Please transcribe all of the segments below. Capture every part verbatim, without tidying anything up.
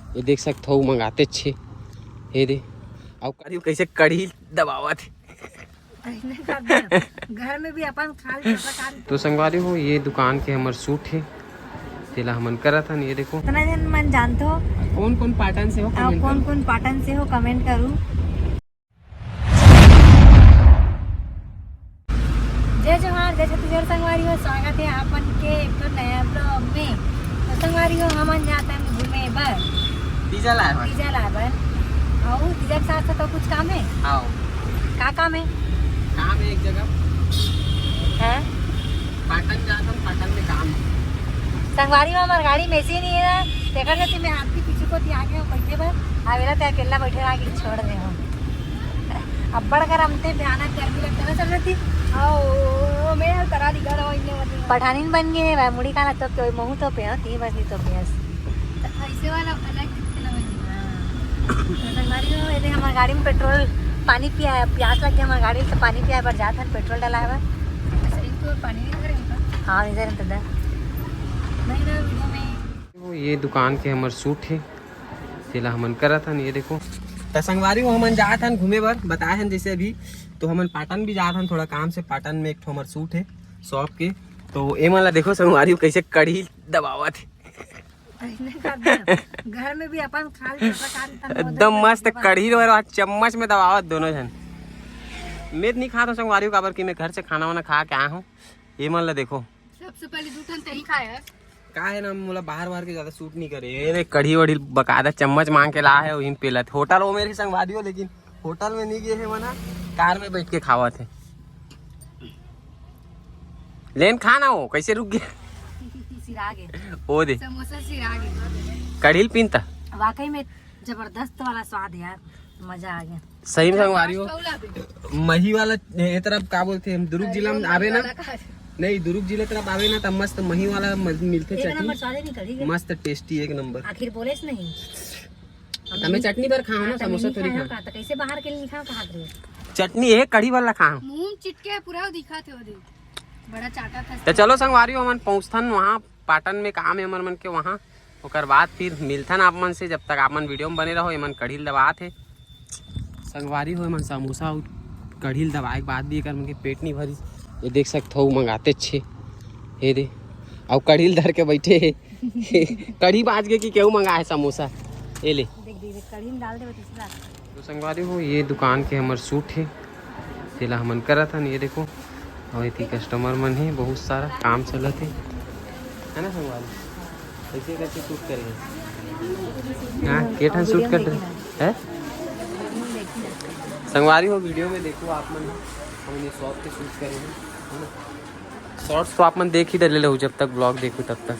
ये देख सकत हो, मंगाते छे। ये दे, अउ करियो कैसे कढ़ी दबावत हे। घर में भी अपन खा ले, तो संगवारी हो, ये दुकान के हमर shoot हे, तेला हमन करत हन। ये देखो, इतना जन मन जानते हो। कौन कौन पाटन से हो, आप comment कौन करो। कौन पाटन से हो, comment करू। जय जोहार, जय छत्तीसगढ़ संगवारी हो, स्वागत है आप मन के एक ठो नया vlog में। तो संगवारी हो, हमन जात हन घूमे बर तीजा लाए बर। तीजा लाए बर। अउ तीजा के साथ साथ अउ कुछ काम है? आओ। का काम है? काम है एक जगह। हाँ? पाटन जात हन, पाटन में काम है। संगवारी हो, हमर गाड़ी में AC नहीं है ना, तेकर सेती मैं आपके पीछे को आगे बैठे बर, अवेला ते अकेला बैठे रहा के छोड़ दे हो। अब्बड़ गरम ते, भयानक गर्मी लगता ना चल रही। आओ, मैं करा दी घर, इन्ने बजे। पठानिन बन गए हे भाई, मुड़ी काला तो के, महू तो पे, हाँ, तीन बजनी तो पे। ऐसे वाला अलग दिखते ना बजे। हाँ। तो संगवारी हो, ये देख, हमारे गाड़ी में पेट्रोल, पानी पिया, प्यास लग गया हमारे गाड़ी में, तो पानी पिया बर जात हन, पेट्रोल डलाए बर। अच्छा, इनको पानी नहीं भरे इनका? हाँ, नहीं दे रहे तो दे। नहीं ना, वीडियो में। वो ये दुकान के हमर shoot है, तेला हमन करत हन। ये देखो, त संगवारी हो, हमन जात हन घूमे बर, बताए हन जैसे अभी, तो हमन पाटन भी जात हन थोड़ा काम से। पाटन में एक ठो हमर shoot है shop के, तो एमन ला देखो संगवारी हो, कैसे कढ़ी दबावत है। ऐसने कर दे। घर में भी अपन खा ले, पका ले, तब एकदम मस्त कढ़ी बर चम्मच में दबावत दोनों झन। मैं तो नहीं खाता संगवारी हो, काबर कि मैं घर से खाना वाना खा के आया हूँ। एमन ला देखो, सबसे पहले दू ठन तही खाए है। का है ना, मोला बाहर बाहर के ज्यादा shoot नहीं करे। ये देख, कढ़ी वढ़ी बकायदा चम्मच मांग के ला है, वही पेलत। होटल वो मेरे संगवारी हो, लेकिन होटल में नहीं गए है मना, कार में बैठ के खावत है। लेन खा ना हो, कैसे रुक गया? सिरा गे। ओ दे। समोसा सिरा गे। कढ़ी ल पीनता। वाकई में जबरदस्त वाला स्वाद यार, मजा आ गया। सही में संगवारी हो, मही वाला ये तरफ का बोलते हैं, दुरुग जिला में आवे ना, नहीं, दुरुग जिला तरफ आवे ना, तब मस्त मही वाला म-, मिलते एक चटनी, नंबर स्वाद है, नहीं कढ़ी के। मस्त tasty, एक नंबर। आखिर बोले से नहीं। तब मैं चटनी बर खाऊं ना, हाँ, तो समोसा नहीं थोड़ी खाया खाऊं। का, तो कैसे बाहर के लिए खाओ, कहाँ के लिए? चटनी है, कढ़ी वाला खाऊं। मुंह चिटके पूरा दिखा थे वो दिन। बड़ा चाटा था। तो चलो संगवारी हो, हमन पहुंचथन वहाँ, पाटन में काम है हमर मन के वहाँ। ओकर बाद फिर मिलथन आप मन से, जब तक आप मन वीडियो में बने रहो। एमन कढ़ी ल दबात हे संगवारी हो, एमन समोसा अउ कढ़ी ल दबाए के बाद भी एकर मन के पेट नहीं भरी। ये देख सकत हो, मंगाते छे, ये दे, अउ कढ़ी ल धर के बैठे हे। कढ़ी बाज के कि केहू मंगा है समोसा, ये ले। देख, देख, देख, कढ़ी में डाल दे, बस इसका। तो संगवारी हो, ये दुकान के हमर shoot हे, तेला हमन करत हन। ये देखो, अउ एती customer मन हे, बहुत सारा काम चलत हे, है ना संगवारी? कैसे कैसे shoot करे हे? हाँ, के ठन shoot कर रहे हैं? संगवारी हो, वीडियो में देखो आप मन, हमन ये shop के shoot करे हैं, है ना? Shorts तो आप मन देख ही डले हो, जब तक vlog देखो तब तक।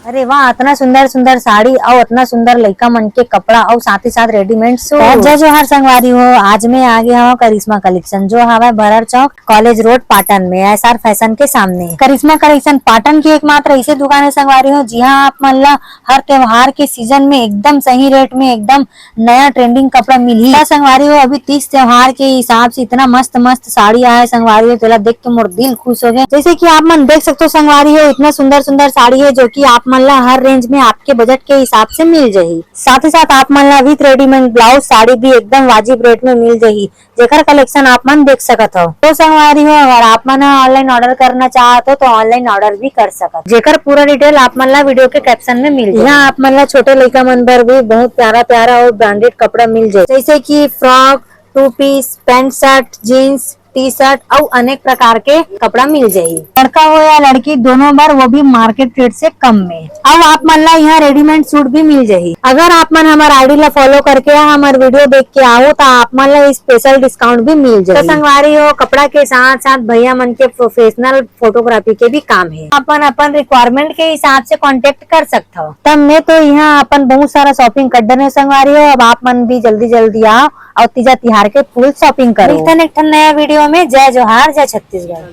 अरे वाह, अतना सुंदर सुंदर साड़ी अउ अतना सुंदर लइका मन के कपड़ा अउ साथ ही साथ readymade suit। जय जोहार संगवारी हो, आज मैं आ गया हूँ करिश्मा collection, जो हवय भरर चौक, college road, पाटन में, SR fashion के सामने। करिश्मा collection पाटन की एकमात्र ऐसी दुकान है संगवारी हो, जिहाँ आप मन ला हर त्योहार के season में एकदम सही rate में एकदम नया trending कपड़ा मिलही। त संगवारी हो, अभी तीज त्योहार के हिसाब से इतना मस्त मस्त साड़ी आए संगवारी हो, तेला देख के मोर दिल खुश हो गए। जैसे कि आप मन देख सकते हो संगवारी हो, इतना सुंदर सुंदर साड़ी है जो कि आप मन ला हर range में आपके budget के हिसाब से मिल जाही। साथ ही साथ आप मन ला with readymade blouse साड़ी भी एकदम वाजिब rate में मिल जाही, जेकर collection आप मन देख सकत हो। तो संगवारी हो, अगर आप मन ह online order करना चाहत हो तो online order भी कर सकत हो, जेकर पूरा detail आप मन ला वीडियो के caption में मिल जाही। यहाँ आप मन ला छोटे लइका मन बर भी बहुत प्यारा प्यारा और branded कपड़ा मिल जाही, जैसे कि frock, two piece, pant shirt, jeans, T-shirt अउ अनेक प्रकार के कपड़ा मिल जाही। लड़का हो या लड़की दोनों बर, वो भी market rate से कम में। अउ आप मन ला यहाँ readymade suit भी मिल जाही। अगर आप मन हमर ID ला follow करके हमर वीडियो देख के आओ त आप मन ला special discount भी मिल जाही। तो संगवारी हो, कपड़ा के साथ साथ भैया मन के professional photography के भी काम है। अपन अपन requirement के हिसाब से contact कर सकत हो। तब मैं तो यहाँ अपन बहुत सारा shopping कर डरे संगवारी हो। अब आप मन भी जल्दी जल्दी आओ और तीजा तिहार के full shopping करो। मिलथन एक ठन नया वीडियो में। जय जोहार, जय छत्तीसगढ़।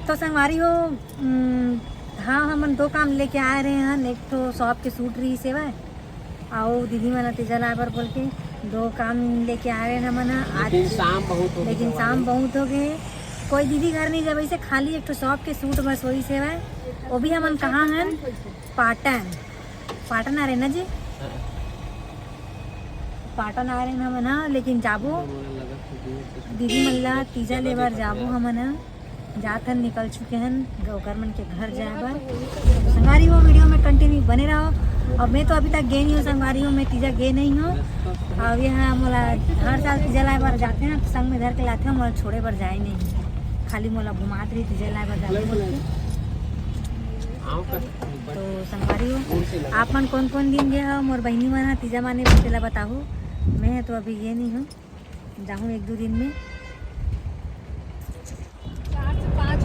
तो संगवारी हो, उम, हाँ, हमन दो काम लेके आए रहे हन, एक ठो shop के suit रहिस हेवय, अउ दीदी मन तीजा लाए बर बोल के दो काम लेके आए रहे हन हमन ह। आज लेकिन शाम बहुत हो गए लेकिन संगवारी। शाम बहुत हो गए। कोई दीदी घर नहीं जब ऐसे खाली एक ठो shop के suit बस होइस हेवय। अभी हमन कहाँ हन? पाटन। पाटन आ रहे ना जी? पाटन आ रहे हैं हमन, हाँ, लेकिन जाबो दीदी मन ला तीजा ले बर जाबो हमन, हाँ। जात हन, निकल चुके हन ग-, ओकर मन के घर जाए बर। संगवारी हो, वीडियो में कंटिन्यू बने रहो। अब मैं तो अभी तक गे नहीं हूँ संगवारी हो, मैं तीजा गे नहीं हूँ। अब यहाँ मोला हर साल तीजा लाए बर जाते हैं, संग में धर के लाते हैं, मोला छोड़े बर जाए नहीं, खाली मोला घुमात रही तीजा लाए बर जाते हैं। तो संगवारी हो, आप मन कौन कौन दिन गे हो मोर बहिनी मन ह तीजा माने बर, तेला बताहू। मैं ह तो अभी गे नहीं हूँ, जाहूँ एक दो दिन में।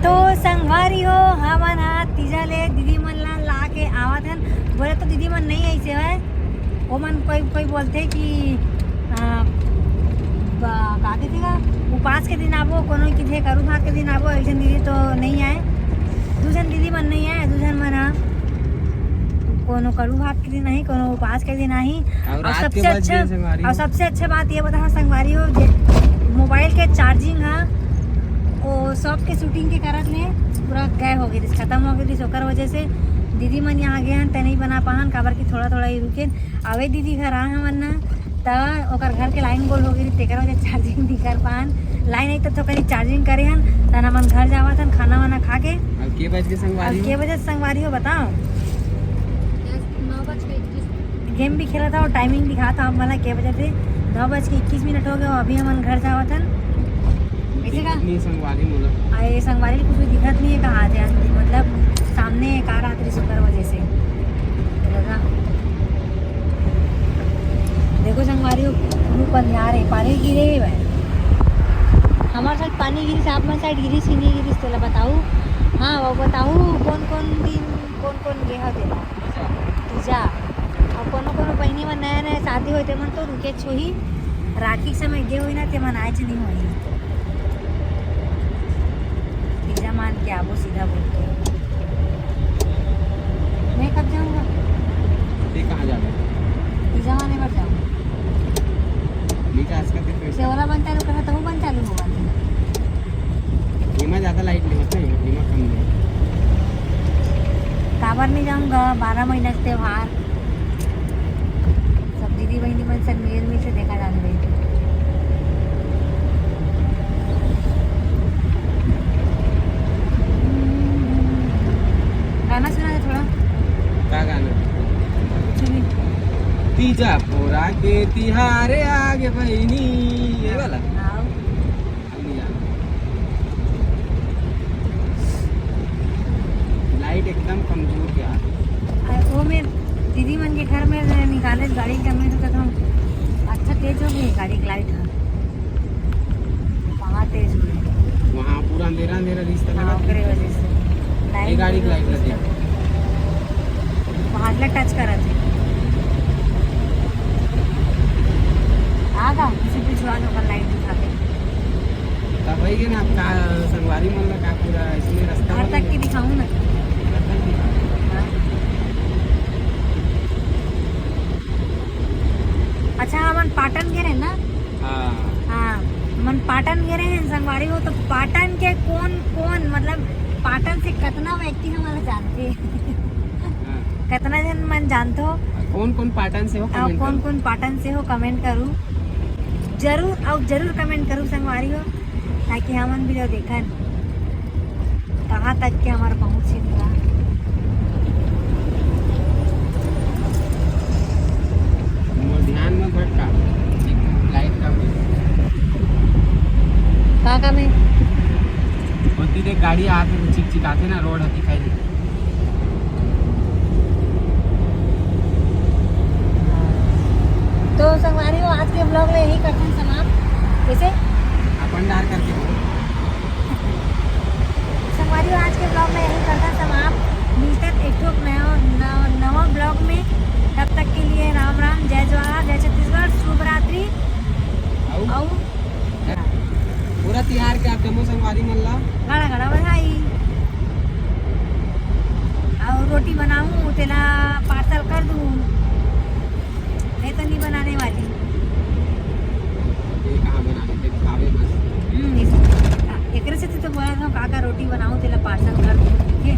तो संगवारी हो, हमन ह तीजा ले दीदी मन ला ला के आवत हन। बोले तो दीदी मन नहीं आइसे हवय, ओमन कोई कोई बोलथे कि, आ, ब-, का कहिथे गा, उपास के दिन आबो, कोनो किथे करू भात के दिन आबो, एक झन दीदी तो नहीं आए, दू झन दीदी मन नहीं आए, दू झन मन ह कोनो करू भात के दिन आही, कोनो उपास के दिन आही। और और रात के सबसे बज अच्छा, गए संगवारी और हो। सबसे अच्छा बात ये बताओ संगवारी हो, जे मोबाइल के चार्जिंग ह, ओ सब के शूटिंग के करत ले पूरा गए हो गए, खत्म हो गए, ओकर वजह से दीदी मन यहाँ गए हन, त नहीं बना पाहन, काबर कि थोड़ा थोड़ा ही रुके। अवे दीदी घर आ हमन ना, त ओकर घर के लाइन गोल हो गई, तेकर वजह चार्जिंग नहीं कर पान। लाइन आई त थोकन चार्जिंग करे हन, तन हमन घर जावत हन, खाना वाना खा के। अब के बज के संगवारी अब हो? के बजे संगवारी हो बताओ? दस, नौ बज के इक्कीस। गेम भी खेला था और टाइमिंग दिखा था हमन ला के बजे थे। नौ बज के इक्कीस मिनट हो गए, अभी हमन घर जावत हन। कैसे का? दिखत नहीं संगवारी मोला। आ, ये संगवारी कुछ भी दिखत नहीं है, कहाँ जाए? मतलब सामने कार आत रही सुपर वजह से। तो लगा। देखो संगवारी हो, मुंह बंधियार है, पानी गिरे ही भाई। हमारे साइड पानी गिरिस, आप मन साइड गिरिस कि नहीं गिरिस, तेला बताऊ। हाँ, वो बताऊ कौन कौन दिन, कौन कौन गे हो तेला। तीजा। और कोनो कोनो बहिनी मन नया नया शादी होए, ते मन तो रुके छोही, राखी के समय गे होई ना, ते मन आए नहीं होई। तीजा मान के आबो सीधा बोल के। मैं कब जाऊंगा? ये कहाँ जाना है? तीजा माने बर जाऊंगा। नीचे आज का दिन फिर से ओला बन चालू करा, तो वो बन चालू होगा। एमा ज्यादा लाइट नहीं होता है, एमा कम नहीं। काबर नहीं जाऊंगा, बारह महीना के त्योहार, सब दीदी बहनी मन से मिल मिल से देखा जाने रही। गाना सुना दे थोड़ा। का गाना? कुछ भी। तीजा पोरा के तिहारे आगे बहिनी, ये वाला। हाँ। लाइट एकदम कमजोर यार। अरे, वो में दीदी मन के घर में निकाले गाड़ी के, मैं तो कहता हूँ, अच्छा तेज हो गई गाड़ी की लाइट है, बहुत तेज हो गई। वहाँ पूरा अंधेरा अंधेरा रिश्ता हाँ, लगा। ओकरे वजह से ये गाड़ी की लाइट लगे। वहाँ टच करा थे। आगा, किसी पिछुआ के ऊपर लाइट दिखा के। तब वही है ना, आपका संगवारी मन ला का पूरा इसमें रास्ता घर बन तक गया। के दिखाऊं ना। घर तक दिखाऊं। हाँ। अच्छा, हमन पाटन गे रहे ना? हाँ। हाँ, हमन पाटन गे रहे हैं संगवारी हो, तो पाटन के कौन कौन, मतलब पाटन से कितना व्यक्ति हमारा जानते हैं? हाँ। कितना जन मन जानते हो? कौन कौन पाटन से हो, और comment कौन करो। कौन पाटन से हो, कमेंट करू जरूर, और जरूर कमेंट करू संगवारी हो, ताकि हमन भी तो देखन कहाँ तक के हमारा पहुँच हे पूरा। मोर ध्यान में भटका, लाइट का भी। का काम है? होती देख गाड़ी आते तो चिकचिकाते ना, रोड ह दिखाई दे। तो संगवारी हो, आज के ब्लॉग ला यही करथन समाप्त। कैसे? अपन डार करके हो। संगवारी हो, आज के ब्लॉग ला यही करथन समाप्त। मिलथन एक ठो नया, नव-, नवा ब्लॉग में। तब तक के लिए राम राम, जय जोहार, जय छत्तीसगढ़, शुभ रात्रि। आऊ? आऊ? पूरा तिहार के आप जम्मो संगवारी मन ला घड़ा घड़ा बधाई। और रोटी बनाऊं, तेला पार्सल कर दूं, नहीं तो नहीं बनाने वाली। ये कहाँ बनाने थे, खावे बस। हम्म, इस-, एकरे से तो बोला था, का का रोटी बनाऊं, तेला पार्सल कर दूं, ठीक है?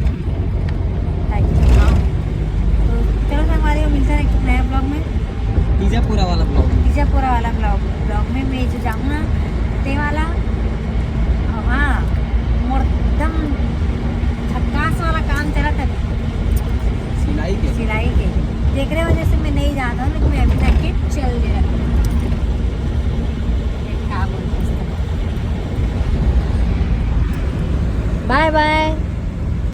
ज्यादा लोग मैं अभी जाके चल गया। क्या बोलते हैं? बाय बाय।